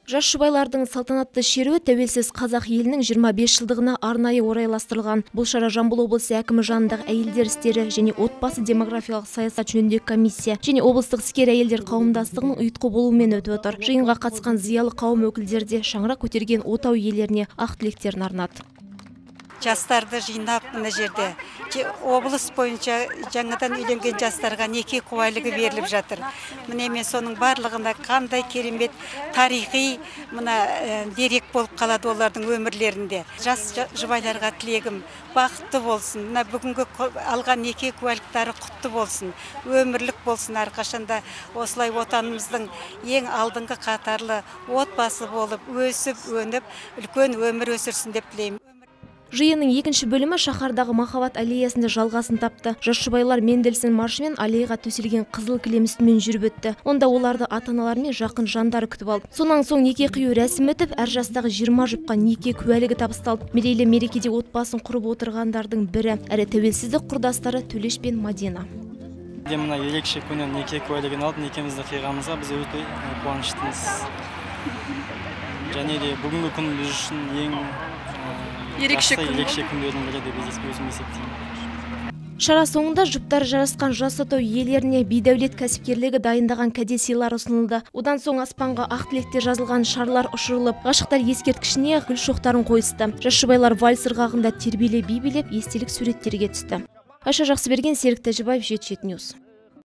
Жас жұбайлардың салтанатты шеруі тәуелсіз қазақ елінің 25 жылдығына арнайы орайластырылған. Бұл шара Жамбыл облысы әкімі жанындағы әйелдер істері және отбасы демографиялық саясат жөніндегі комиссия және облыстық іскер әйелдер қауымдастығының ұйытқы болуымен өтіп отыр. Жиынға қатысқан зиялы қауым өкілдері де шаңырақ көтерген отау иелеріне ақ тілектерін арнады. Жастарды жинап мына жерде облыс бойынша жаңадан үйленген жастарға неке куәлігі беріліп жатыр. Міне, мен соның барлығына қандай керемет тарихи мына дерек болып қалады олардың өмірлерінде. Жас жұбайларға тілегім: бақытты болсын. Мына бүгінгі алған неке куәліктері құтты болсын, өмірлік болсын. Әрқашанда осылай отанымыздың ең алдыңғы қатарлы отбасы болып өсіп өніп, үлкен өмір өсірсін деп тілеймін. Жиынның екінші бөлімі шаһардағы Махаббат аллеясында жалғасын тапты. Жас жұбайлар Мендельсон маршымен аллеяға төселген қызыл кілем үстімен жүріп өтті. Онда оларды ата-аналары мен жақын жандары күтіп алды. Сонан соң неке қию рәсімі өтіп, әр жастағы 20 жұпқа неке куәлігі табысталды. Мерейлі мерекеде отбасын құрып отырғандардың бірі, әрі тәуелсіздік құрдастары Төлеш пен Мадина. Мына ерекше күні неке куәлігін алып, некемізді қиғанымызға біз өте қуаныштымыз. Және де бүгінгі күн біз үшін ең ерекше жақсы, күн. Ерекше күндердің бірі деп өзім есептеймін. Шара соңында жұптары жарасқан жас отау иелеріне Бидәулет кәсіпкерлігі дайындаған кәде сыйлар ұсынылды. Одан соң аспанға ақ тілектер жазылған шарлар ұшырылып, ғашықтар ескерткішіне гүл шоқтарын қойысты. Жас жұбайлар вальс ырғағында тербеле би билеп, естелік суреттерге түсті. Айша Жақсыберген, Серік Тәжібаев, 77 News.